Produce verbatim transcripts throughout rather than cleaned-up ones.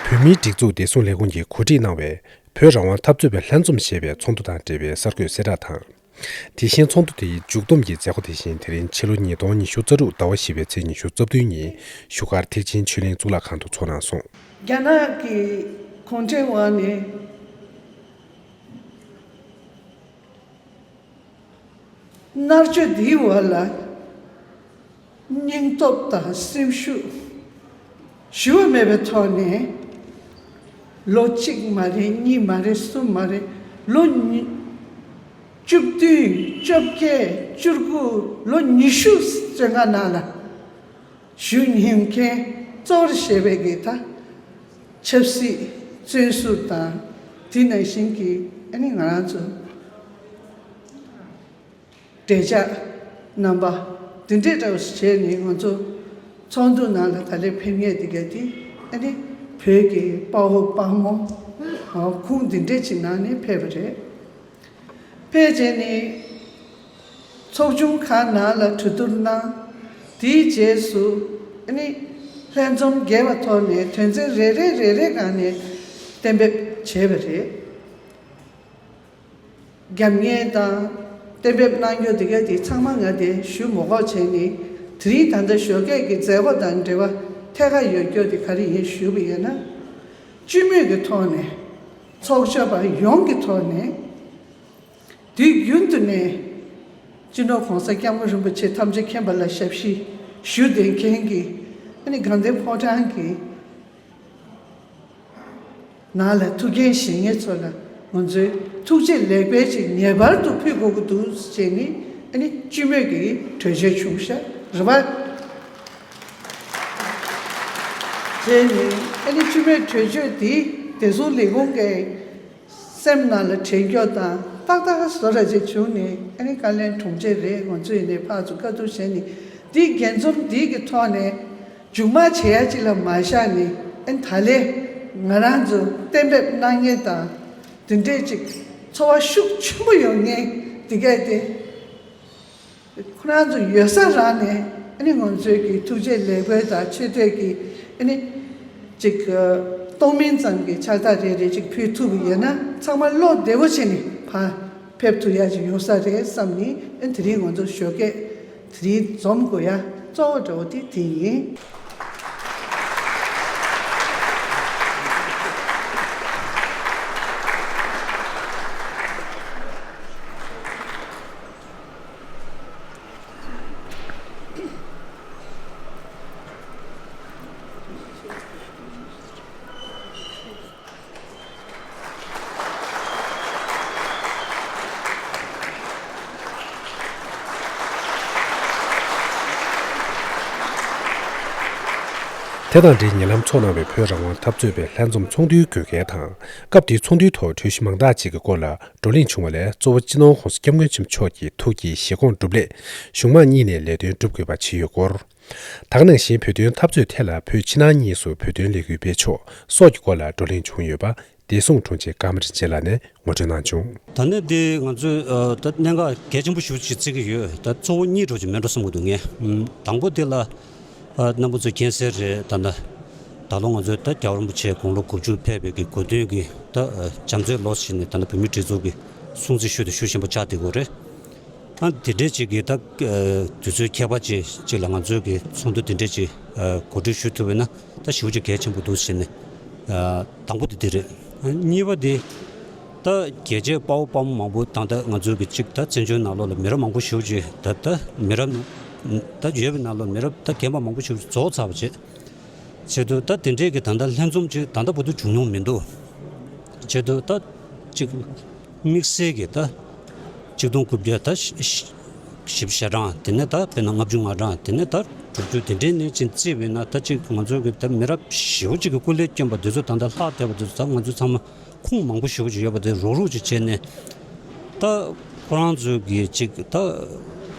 བོད་མིའི་སྒྲིག་འཛུགས་བདེ་སྲུང་ལས་ཁུངས་ཀྱིས་གོ་སྒྲིག་གནང་བའི་བོད་རང་དབང་འཐབ་རྩོད་པའི་ལྷན་འཛོམས་ཞེས་པའི་ཚོགས་འདུ་དང་འབྲེལ་བའི་གསར་འགོད་གསལ་བསྒྲགས་དང་། དེ་བཞིན་ཚོགས་འདུ་དེའི་མཇུག་བསྡོམས་ཀྱི་མཛད་སྒོ་དེ་བཞིན་དེ་རིང་ཕྱི་ལོ་ཉིས་སྟོང་ཉི་ཤུ་རྩ་དྲུག་ཟླ་བ་བཞི་པའི་ཚེས་ཉི་ཤུ་རྩ་བདུན་ཉིན་བཞུགས་སྒར་ཐེག་ཆེན་ཆོས་གླིང་གཙུག་ལག་ཁང་དུ་ཚོགས་གནང་སོང་། རྒྱ་ནག་གི་གུང་ཁྲན་དབང་ནི་མནར་གཅོད་འདིའི་འོག་ལ་སྙིང་སྟོབས་དང་སེམས་ཤུགས་ཞུམ་པ་མེད་པའི་ཐོག་ནས་ལོ་གཅིག་མ་རེད། གཉིས་མ་རེད། གསུམ་མ་རེད། ལོ་ཉི་བཅུ་བདུན། བཅོ་བརྒྱད། བཅུ་དགུ། ལོ་ཉི་ཤུ་བཙོན་ཁང་ནང་ལ་བཞུགས་མྱོང་མཁན་གཙོ་བོར་བྱས་པའི་གི་ད་ཆབ་སྲིད་བཙོན་ཟུར་དང་དེ་ནང་བཞིན་གྱི་ཨ་ནི་ང་རང་ཚོ་འབྲེལ་ཆགས་རྣམ་པ་འདི་འདྲས་འདྲ་བོ་ཞིག་བྱས་ནས་ང་ཚོ་ཚོགས་འདུ་ནང་ལ་ད་ལན་ཕེབས་མཁན་དེ་ག་དེ་ཨ་ནི་བོད་ཀྱི་དཔའ་བོ་དཔའ་མོ་ཁུངས་འདི་འདྲས་ཅིག་ནང་ནས་ཕེབས་པ་རེད། ཕལ་ཆེར་ནི་ཚོགས་ཆུང་ཁག་ནང་ལ་གྲོས་བསྡུར་གནང་། དེའི་རྗེས་སུ་ཨ་ནི་ལྷན་འཛོམས་རྒྱས་པ་ཐོག་ནས་དོན་ཚན་རེ་རེ་རེ་རེ་སྒང་ནས་གཏན་འབེབས་བྱས་པ་རེད། རྒྱབ་གཉེར་དང་གཏན་འབེབས་གནང་རྒྱུ་དེ་ག་དེ་ཚང་མ་ང་དེ་ཞུ་མ་དགོས་བྱས་ནས་དེ་རིང་ད་ལྟ་ཞོགས་ཀས་ཀྱི་མཛད་སྒོ་དང་འབྲེལ་བ་ཐད་ཀར་ཡོད་རྒྱུ་དེ་ག་རེ་ཡིན་ཞུས་པ་ཡིན་ན། སྤྱི་མོས་ཀྱི་ཐོག་ནས་ཚོགས་བཅར་བ་ཡོངས་ཀྱི་ཐོག་ནས། དུས་རྒྱུན་དུ་ནས་སྤྱི་ནོར་༸གོང་ས་༸སྐྱབས་མགོན་རིན་པོ་ཆེ་ཐམས་ཅད་མཁྱེན་པ་ལ་ཞབས་ཕྱི་ཞུ་བསྡད་མཁན་གྱི་ཨ་ནི་དགའ་ལྡན་ཕོ་བྲང་གི་ནང་ལ་ཐུགས་འགན་བཞེས་མཁན་ཚོ་ལ་ང་ཚོས་ཐུགས་རྗེ་ལེགས་སྤེལ་ཅིག་ངེས་པར་དུ་ཕུལ་དགོས་ཀྱི་འདུག་ཅེས་ནི་ཨ་ནི་སྤྱི་མོས་ཀྱི་གྲོས་ཆོད་བྱུང་ཤག་རེད་པ། བྱས་ནས་ཨ་ནི་སྤྱི་མོས་གྲོས་ཆོད་འདི་བདེ་སྲུང་ལས་ཁུངས་ཀྱི་སེམས་ནང་ལ་དྲན་སྐྱོ་དང་ཏག་ཏག་བཟོ་འདྲ་ཅིག་བྱུང་ནས་ཨ་ནི་བཀའ་བློན་དྲུང་ཆེ་རེད། ང་ཚོ་ཡིན་ནའི་ཕར་ཚུར་བཀའ་བསྡུར་བྱས་ནས་འདི་འགན་འཛོམས་འདི་གི་ཐོག་ནས་མཇུག་མ་བྱེད་ཡ་ཅིག་ལ་མ་བཞག་ནས་ཨ་ནི་ད་ལན་ང་རང་ཚོ་གཏན་འབེབས་གནང་མཁན་དང་དེ་འདྲས་ཅིག་ཚོར་བ་ཤུགས་ཆེན་པོ་ཡོང་མཁན་འདི་གས་དེ། ཁོ་རང་ཚོ་ཡོད་ས་རང་ནས་ཨ་ནི་ང་ཚོའི་གི་ཐུགས་རྗེ་ལེགས་འབུལ་དང་མཆོད་བསྟོད་ཀྱི་ཨ་ནི་ཅིག་གཏོང་མིན་ཙམ་གྱི་ཕྱག་རྟགས་རེ་རེ་ཅིག་ཕུལ་ཐུབ་པ་ཡོད་ན་ཚང་མ་བློ་བདེ་བོ་བྱས་ནས་ཕར་ཕེབས་ཐུབ་ཡ་ཅིག་ཡོང་ས་རེད་བསམ་ནས་ཨ་ནི་དེ་རིང་ང་ཚོ་ཞོགས་ཀས་དེ་རིང་འཛོམས་དགོས་ཡ་གཙོ་བོ་འདྲ་བོ་དེ་དེ་ཡིན། དེ་དང་འབྲེལ་ཉེ་ལམ་འཚོགས་གནང་བའི་བོད་རང་དབང་འཐབ་རྩོད་པའི་ལྷན་འཛོམས་ཚོགས་འདུའི་དགོས་གལ་དང་། སྐབས་དེའི་ཚོགས་འདུའི་ཐོག་གྲོས་གཞི་མང་དག་ཅིག་གི་སྐོར་ལ་བགྲོ་གླེང་བྱུང་བ་ལས་གཙོ་བོ་སྤྱི་ནོར་༸གོང་ས་༸སྐྱབས་མགོན་ཆེན་པོ་མཆོག་གི་ཐུགས་ཀྱི་བཞེད་དགོངས་སྒྲུབ་སླད་གཞུང་མང་གཉིས་ནས་ལས་དོན་སྒྲུབ་དགོས་པ་བྱས་ཡོད་སྐོར། ད་ག་ནང་བཞིན་བོད་དོན་འཐབ་རྩོད་ཐད་ལ་བོད་ཕྱི་ནང་གཉིས་སུ་བོད་དོན་ལས་འགུལ་སྤེལ་ཕྱོགས་སོགས་ཀྱི་སྐོར་ལ་བགྲོ་གླེང་བྱུང་ཡོད་པ་བདེ་སྲུང་དྲུང་ཆེ་ཀརྨ་རིན་ཆེན་ལགས་ནས་ངོ་སྤྲོད་གནང་བྱུང་། ད་ནི་འདི་ང་ཚོས་ཨ་ད་གནད་འགག་གལ་ཆེན་པོ་ཞེ་པོ་ཅིག་བརྩི་གི་ཡོད། ད་གཙོ་བོ་གཉིས་འདྲ་བོ་ཅིག་མེད་འགྲོ་བསམ་གི་འདུག་ངས། ཨམ་དང་པོ་དེ་ལ་ཨ་རྣམ་པ་ཚོས་མཁྱེན་གསལ་རེད། ད་ལྟ་ད་ལོ་ང་ཚོས་ད་རྒྱལ་བ་རིན་པོ་ཆེ་དགུང་ལོ་དགུ་བཅུ་ཕེབས་པའི་གི་གོ་སྟོན་གྱི་ད་ཨ་བྱམས་བརྩེའི་ལོ་ཟེར་ནས་ད་ལྟ་བོད་མིའི་སྒྲིག་འཛུགས་ཀྱི་སྲུང་བརྩི་ཞུ་དང་ཞུ་བཞིན་པ་ཆགས་བསྡད་ཡོད་རེད། ཨ་དེ་འདྲའི་ཅིག་གི་ད་ཨ་དུས་ཚོད་ཁྱད་པར་ཅན་ཅིག་ལ་ང་ཚོའི་གི་ཚོགས་འདུ་དེ་འདྲའི་ཅིག་ཨ་གོ་སྒྲིག་ཞུ་ཐུབ་པ་ཡིན་ན་ད་ཞེ་པོ་ཅིག་གལ་ཆེན་པོ་འདུག་ཟེར་ནས་ཨ་དང་པོ་དེ་འདི་རེད། ཨ་གཉིས་པ་དེ་ད་རྒྱལ་གཅེས་དཔའ་བོ་དཔའ་མོ་མང་པོ་ད་ལྟ་ང་ཚོའི་གི་ཅིག་ད་བཙན་བྱོལ་ནང་ལོགས་ལ་མི་རབས་མང་པོ་ཞེ་པོ་ཅིག་ད་ད་མི་རབས་ད་ཡོད་པའི་ནང་ལོགས་མི་རབས་ད་རྒན་པ་མང་པོ་ཞེ་པོ་ཅིག་རྫོགས་ཚར་བ་བྱས། བྱས་དུས་ད་དེ་འདྲའི་གི་ད་ལྟ་ལྷན་འཛོམས་ཅིག་ད་ལྟ་བར་དུ་བྱུང་མྱོང་མི་འདུག་བྱས་དུས་ད་ཅིག་དམིགས་བསལ་གྱི་ད་ཆིག་སྟོང་དགུ་བརྒྱ་ད་བཞི་བཅུ་ཞེ་གྲངས། དེ་ནས་ད་དཔེར་ན་ལྔ་བཅུ་ང་གྲངས། དེ་ནས་ད་དྲུག་ཅུ། དེ་འདྲའི་ནས་ཅིག་བརྩིས་པས་ན་ད་ཅིག་ང་ཚོའི་གི་ད་མི་རབས་ཞེ་པོ་ཅིག་གི་སྐུ་ལས་བསྐྱོན་པ་དེ་ཚོ་ད་ལྟ་ལྷག་བསྡད་པ་དེ་ཚོ་ད་ང་ཚོ་ཚང་མ་ཁུངས་མང་པོ་ཞེ་པོ་ཅིག་ཡོད་པ་དེ་རོགས་རོགས་ཅིག་བྱས་ནས་ད་ཁོ་རང་ཚོའི་གི་ཅིག་ད་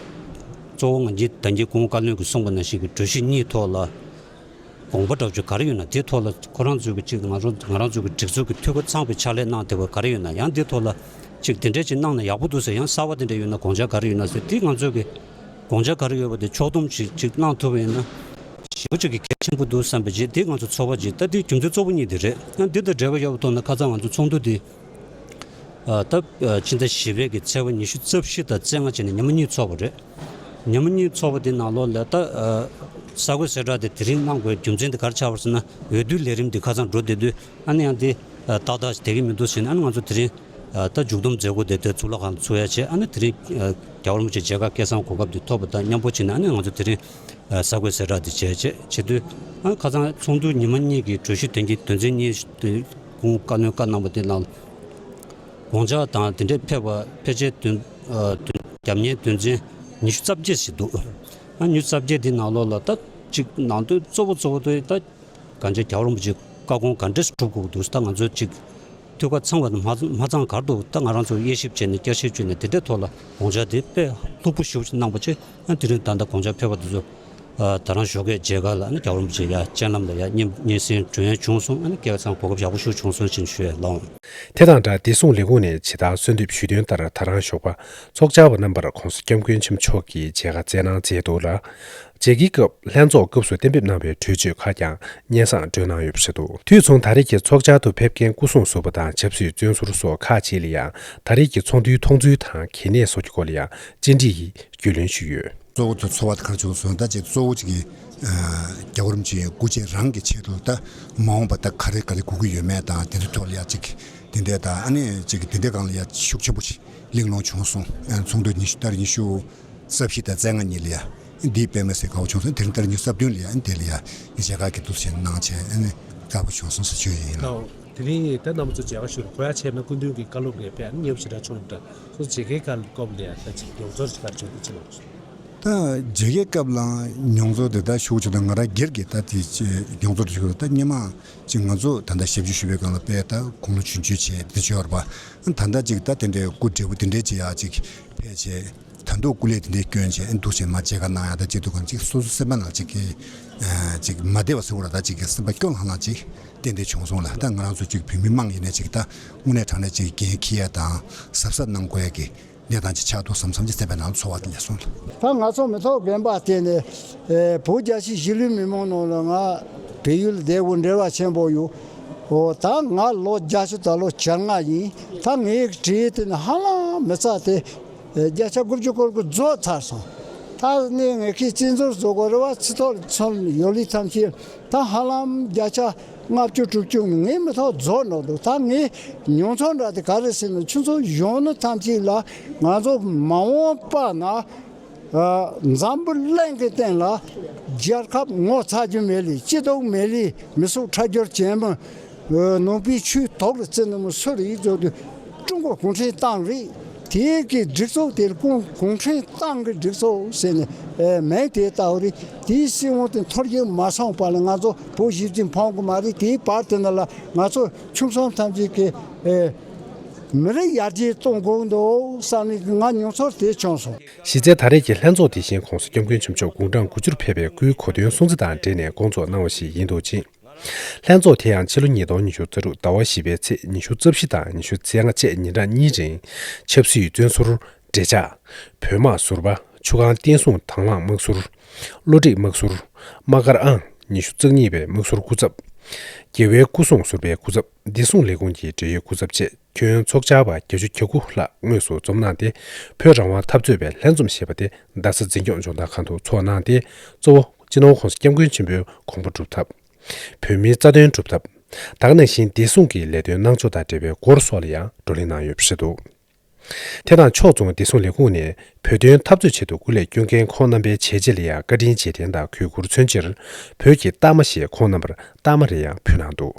གཙོ་བོ་ང་ཚོའི་ད་གིན་སྐུ་ངོ་བཀའ་བློན་གྱིས་གསུངས་པ་ནང་བཞིན་གྱི་གྲོས་གཞི་གཉིས་ཐོག་ལ་དགོངས་པ་འདྲ་བོ་ཅིག་ག་རེ་ཡོད་ན་དེའི་ཐོག་ལ་ཁོ་རང་ཚོའི་གི་ཅིག་ང་རང་ང་རང་ཚོའི་གི་སྒྲིག་འཛུགས་ཀྱི་འཐུས་སྒོ་ཚང་བའི་ཕྱག་ལས་གནང་བསྡད་པ་ག་རེ་ཡོད་ན་ཡང་དེའི་ཐོག་ལ་ཅིག་དེ་འདྲས་ཅིག་གནང་ན་ཡག་པོ་འདུག་ཟེར། ཡང་གསར་བ་དེ་འདྲས་ཡོད་ན་དགོངས་འཆར་ག་རེ་ཡོད་ན་ཟེར། དེ་ང་ཚོའི་གི་དགོངས་འཆར་ག་རེ་ཡོད་པ་དེ་ཕྱོགས་བསྡོམས་ཅིག་ཅིག་གནང་ཐུབ་པ་ཡིན་ན་ ཞེ་པོ་ཅིག་གི་གལ་ཆེན་པོ་འདུག་བསམ་པའི་རྗེས་དེ་ང་ཚོ་ཚོགས་པ་ཅིག་ད་དེ་རྒྱུ་མཚན་གཙོ་བོ་གཉིས་དེ་རེད། ཨ་འདི་དང་འབྲེལ་བ་ཡོད་པ་མཐོང་ན་ཁ་སང་ང་ཚོ་ཚོགས་འདུ་དེ་ཨ་ད་ཕྱི་ཟླ་བཞི་པའི་གི་ཚེས་པ་ཉི་ཤུ་རྩ་བཞི་དང་རྩ་ལྔ་བྱས་ནས་ཉི་མ་གཉིས་ཚོགས་པ་རེད། ཉི་མ་གཉིས་ཚོགས་པ་དེ་ནང་ལོགས་ལ་ད་ཨ་གསར་འགོད་གསལ་བསྒྲགས་དེ་དེ་རིང་གནང་དགོས་རྒྱུ་མཚན་དེ་ག་རེ་ཆགས་པ་རེད་ཟེར་ན། འོས་བསྡུའི་ལས་རིམ་དེ་ཁ་སང་འགྲོ་བསྡད་དུས་ཨ་ནི་ཡང་དེ་ཨ་ཏག་ཏག་བསྡད་ཀྱི་མི་འདུག་ཟེར་ནས། ཨ་ནི་ང་ཚོ་དེ་རིང་ཨ་ད་མཇུག་བསྡོམས་མཛད་སྒོ་དེ་དེ་གཙུག་ལག་ཁང་དུ་ཚུགས་ཡ་བྱས། ཨ་ནི་དེ་རིང་ཨ་རྒྱལ་བ་རིན་པོ་ཆེ་མཇལ་ཁ་སྐལ་བཟང་གོ་སྐབས་དེ་ཐོབ་པ་དང་མཉམ་པོ་བྱས་ནས་ཨ་ནི་ང་ཚོ་དེ་རིང་ཨ་གསར་འགོད་གསལ་བསྒྲགས་དེ་བྱས་བྱས་བྱེད་དུས། ཨ་ནི་ཁ་སང་ཚོགས་འདུ་ཉི་མ་གཉིས་ཀྱི་གྲོས་གཞི་དོན་གྱི་དོན་ཚན་གཉིས་དེ་སྐུ་ངོ་བཀའ་བློན་བཀའ་གནང་པ་དེ་ནང་དགོངས་འཆར་དང་དེ་འདྲའི་ཕེབས་པ་ཕལ་ཆེར་དོན་ཨ་དོན་རྒྱབ་གཉེར་དོན་ཚན་ཉི་ཤུ་རྩ་བརྒྱད་ཞིག་འདུག་ཨ་ཉི་ཤུ་རྩ་བརྒྱད་དེ་ནང་ལོགས་ལ་ད་ཅིག་ནང་དོན་གཙོ་བོ་གཙོ་བོ་དེ་ད་གང་ཅི་རྒྱལ་བ་རིན་པོ་ཆེའི་བཀའ་དགོངས་ག་འདྲས་སྒྲུབ་དགོས་འདུག་ད་ང་ཚོ་ཅིག་འཐུས་ཁ་ཚང་བ་དང་མ་མ་ཚང་ག་རེ་འདུག་ད་ང་རང་ཚོ་དབྱེ་ཞིབ་བྱས་ནས་བསྐྱར་ཞིབ་བྱས་ནས་དེ་འདྲའི་ཐོག་ལ་དགོངས་འཆར་དེ་དཔེ་ལྷུག་པོ་ཞེ་པོ་ཅིག་གནང་པ་བྱས། ཨ་དེ་རིང་ད་ལྟ་དགོངས་འཆར་ཕེབས་པ་དེ་ཚོ་ཨ་ད་རང་ཞོགས་ཀས་མཇལ་ཁ་ལ་ཨ་ནི་རྒྱལ་བ་རིན་པོ་ཆེ་ཡར་སྤྱན་ལམ་ལ་ཡར་སྙན་སྙན་སེང་སྒྲོན་ཡས་བྱུང་སོང་། ཨ་ནི་སྐལ་བཟང་གོ་སྐབས་ཡག་པོ་ཞིག་བྱུང་སོང་ཞེས་ཞུ་ཡས་ལགས། དེ་དང་སྦྲགས་བདེ་སྲུང་ལས་ཁུངས་ནས་ཇི་ལྟར་གསོལ་འདེབས་ཞུས་དོན་ལྟར། ད་རང་ཞོགས་པ་ཚོགས་བཅར་བ་རྣམ་པར་༸གོང་ས་༸སྐྱབས་མགོན་ཆེན་པོ་མཆོག་གིས་མཇལ་ཁ་བསྩལ་གནང་མཛད་འདུག་ལ། མཇལ་ཁའི་སྐབས་ལྷན་ཚོགས་སྐབས་སུ་གཏན་འབེབས་གནང་བའི་གྲོས་ཆོད་ཁག་ཀྱང་སྙན་སེང་སྒྲོན་གནང་ཡོད་པ་རེད་འདུག་དུས་མཚུངས་ད་རེས་ཀྱི་ཚོགས་བཅར་དུ་ཕེབས་མཁན་སྐུ་སྲུང་ཟུར་པ་དང་ཆབ་སྲིད་བཙོན་ཟུར་སོགས་ཁག་ཅིག་ལ་ཡང་ད་རེས་ཀྱི་ཚོགས་འདུའི་མཐོང་ཚུལ་དང་གལ་གནད་སོགས་ཀྱི་སྐོར་ལ་ཡང་བཅར་འདྲི་ཡིས་རྒྱུས་ལོན་ཞུས་ཡོད། གཙོ་བོ་དེ་ཚོགས་པ་དེ་ག་རེ་བྱུང་སོང་ད་ཅིག་གཙོ་བོ་ཅིག་གི་རྒྱལ་བ་རིན་པོ་ཆེའི་སྐུ་མཆེད་རང་གི་ཆེད་དུ་ད་མ་འོངས་པ་ད་ག་རེ་ག་རེ་དགོས་ཀྱི་ཡོད་མེད་དང་དེ་ཚོའི་ཐོག་ལ་ཡང་ཅིག་དེ་འདྲས་དང་ཨ་ནི་ཅིག་དེ་འདྲས་སྒང་ལ་ཡང་ཤུགས་ཆེན་པོ་ཞིག་གླེང་སློང་བྱུང་སོང་། ཚོགས་འདུ་ཉི་ཤུ་ལྟར་ཉི་ཤུ་རྩ་བཞི་དང་རྩ་ལྔ་གཉིས་ལ་ཡང་འདིའི་དཔེ་མི་སྲིད་དགའ་པོ་བྱུང་སོང་། དེ་རིང་ལྟར་ཉི་ཤུ་རྩ་བདུན་ལ་ཡང་དེ་ལ་ཡང་མཇལ་ཁ་གི་འདུག་ཟེར་གནང་བྱས་ཨ་ནི་དགའ་པོ་བྱུང་སོང་ཟེར་ཞུ་ཡིན་ལགས། དེ་རིང་ད་རྣམ་པ་ཚོ་མཇལ་ཁ་ཞུ་རུ་གོ་ཡ་བྱས་ན་སྐུ་མདུན་གྱི་བཀའ་སློབ་ལས་དཔེ་མཉེས་པོ་ཞེ་དྲག་བྱུང་འདྲ། ཁོ་ཚོ་མཇལ་ཁའི་སྐབས་ལ་ཡང་ད་ཅིག་མྱོང་ཚོར་ཅིག་ག་རེ་བྱུང་འདུག་ཅེས་ལབ་སོང་། ད་མཇལ་ཁའི་སྐབས་ལ་མྱོང་ཚོར་དེ་ད་ཤུགས་ཆེ་ད་ང་རང་སྒེར་གྱི་ད་དེ་ཅིག་མྱོང་ཚོར་ཞུ་ད་སྔོན་མ་ཅིག་ང་ཚོ་ད་ལྟ་ཞབས་ཞུ་ཞུ་བའི་སྒང་ལ་དཔེ་ད་དགུང་ལོ་ཆུང་ཆུང་བྱས་དེ་བྱས་ཡོད་རེད་པ། ད་ལྟ་ཅིག་ད་དེ་འདྲའི་སྐུ་བགྲེས་པོ་དེ་འདྲའི་ཅིག་ཡ་ཅིག་ཕེབས་བྱས། ད་དུང་སྐུ་ལས་དེ་འདྲའི་བསྐྱོན་བྱས་ཨ་འདུག་བྱས་མ་མཇལ་ཁ་གནང་ཡག་ད་བྱེད་དུས་གང་ཅིག་སོ་སོ་སེམས་པ་ནང་ཅིག་གི་ཨ་ཅིག་མ་བདེ་བ་ཟེར་བ་ལ་ད་ཅིག་གི་སེམས་པ་སྐྱོ་ལྷང་ལྷང་ཅིག་ཏན་ཏན་བྱུང་སོང་ལ། ད་ང་རང་ཚོ་ཅིག་བོད་མི་མང་ཡིན་ནའི་ཅིག་ད་དངོས་གནས་དྲང་གནས་ཅིག་འགན་འཁྱེར་ཡ་དང་གཟབ་གཟབ་གནང་དགོས་ཡ་གི་གནས་སྟངས་ཅིག་ཆགས་འདུག་བསམ་བསམ་ཅིག་སེམས་པའི་ནང་ཚོར་བ་དེ་སླེབས་སོང་ལ། ད་ང་ཚོ་མི་ཐོག་རྒན་པ་བསྟེན་ནས་ཨེ་བོད་རྒྱལ་སྤྱིའི་གཞིས་ལུས་མི་མང་ནང་ལ་ང་བལ་ཡུལ་བསྡད་དགོས་འབྲེལ་བ་ཆེན་པོ་ཡོད། འོ་ད་ང་ལོ་བརྒྱད་ཅུ་དང་ལོ་གྱ་ལྔ་ཡིན། ད་ངའི་གྲས་དེ་ནི་ཧ་ལམ་མི་ཚད་དེ། བརྒྱ་ཆ་དགུ་བཅུ་སྐོར་གྱི་རྫོགས་ཚར་སོང་། ད་ནི་ངས་ཁྱེད་བཙན་འཛུལ་བཟོ་དགོས་རེད་བ། ཚིག་ཐོག་ཚོམ་ཡོད་ལི་ཐམས་ཅད་ད་ཧ་ལམ་བརྒྱ་ཆ་ལྔ་བཅུ་དྲུག་ཅུ་ངས་མི་ཐོག་རྫོགས་འགྲོ་འདུག་ད་ངས་མྱོང་ཚོར་འདྲ་དེ་ག་རེ་ཟེར་ན་ཁྱོད་ཚོ་གཞོན་ནུ་ཐམས་ཅད་ལ་ང་ཚོ་མ་འོངས་པ་ན་འཛམ་བུ་གླིང་གི་སྟེང་ལ་རྒྱལ་ཁབ་ངོ་ཚ་རྒྱུ་མེད་ལི་སྐྱིད་སྡུག་མེད་ལི་མི་གསོད་ཁྲག་སྦྱོར་ཅན་མི། ནང་པའི་ཆོས་དོག་ལ་བརྩི་ནི་མོ་སུ་རེད་ཟེར་དུས་ཀྲུང་གོ་གུང་ཁྲན་ཏང་རེད། དེ་གི་སྒྲིག་འཛུགས་དེ་ལ་གུང་གུང་ཁྲན་ཏང་གི་སྒྲིག་འཛུགས་ཟེར་ནས་མིང་དེ་བཏགས་རེད། དེའི་སྲིད་དབང་དེ་འཐོར་རྒྱུ་མ་སོང་བར་ལ་ང་ཚོ་བོད་གཞིས་བྱེས་ཕམ་གི་མ་རེད། དེའི་བར་དེ་ན་ལ་ང་ཚོ་ཆུང་སོང་ཐམས་ཅད་ཀྱི་མི་རིགས་ཡར་རྒྱས་གཏོང་དགོས་འདུག་བསམ་ནས་ང་མྱོང་ཚོར་དེ་བྱུང་སོང་། གཞི་རྩའི་ད་རེས་ཀྱི་ལྷན་ཚོགས་དེ་བཞིན་༸གོང་ས་༸སྐྱབས་མགོན་ཆེན་པོ་མཆོག་དགུང་གྲངས་དགུ་བཅུར་ཕེབས་པའི་སྐུའི་གོ་སྟོན་སྲུང་བརྩི་དང་འབྲེལ་ནས་བསྐོང་ཚོགས་གནང་བ་ཞིག་ཡིན་འདུག་ཅིང་། ལྷན་ཚོགས་དེ་ཡང་ཕྱི་ལོ་ཉིས་སྟོང་ཉི་ཤུ་རྩ་དྲུག་ཟླ་བ་བཞི་པའི་ཚེས་ཉི་ཤུ་རྩ་བཞི་དང་ཉི་ཤུ་རྩ་ལྔ་བཅས་ཉིན་གྲངས་གཉིས་རིང་ཆབ་སྲིད་བཙོན་ཟུར། འབྲེལ་ཆགས། བོད་དམག་ཟུར་པ། ཆུ་སྒང་བསྟན་སྲུང་དང་བླངས་དམག་ཟུར། བློ་གྲོས་དམག་ཟུར། དམག་སྒར་ཨང་ཉི་ཤུ་རྩ་གཉིས་པའི་དམག་ཟུར་སྐུ་ཚབ། རྒྱལ་བའི་སྐུ་སྲུང་ཟུར་པའི་སྐུ་ཚབ། བདེ་སྲུང་ལས་ཁུངས་ཀྱི་འབྲེལ་ཡོད་སྐུ་ཚབ་བཅས་ཁྱོན་ཚོགས་བཅར་བ་བརྒྱད་ཅུ་གྱ་དགུ་ལྷག་དངོས་སུ་འཛོམས་གནང་སྟེ། བོད་རང་དབང་འཐབ་རྩོད་པའི་ལྷན་འཛོམས་ཞེས་པ་དེ་རྡ་ས་འཛིན་སྐྱོང་ལྗོངས་མཁར་ཁང་དུ་ཚོགས་གནང་སྟེ། གཙོ་བོ་སྤྱི་ནོར་༸གོང་ས་༸སྐྱབས་མགོན་ཆེན་པོའི་དགོངས་པ་སྒྲུབ་ཐབས། བོད་མིའི་རྩ་དོན་སྒྲུབ་ཐབས། ད་ག་ནང་བཞིན་བདེ་སྲུང་གི་ལས་དོན་གནང་ཕྱོགས་དང་འབྲེལ་བའི་སྐོར་སོགས་ལ་ཡང་བགྲོ་གླེང་གནང་ཡོད་པ་རེད་འདུག་དེ་དང་ཕྱོགས་མཚུངས་བདེ་སྲུང་ལས་ཁུངས་ནས་བོད་དོན་འཐབ་རྩོད་ཆེད་དུ་སྐུ་ལས་བསྐྱོན་མཁན་ཁོང་རྣམ་པའི་བྱས་རྗེས་ལ་ཡང་བཀའ་དྲིན་རྗེས་དྲན་དང་གུས་བཀུར་མཚོན་ཕྱིར། བོད་ཀྱི་རྟགས་མ་ཞེས་ཁོང་རྣམ་པར་རྟགས་མ་རེ་ཡང་ཕུལ་གནང་འདུག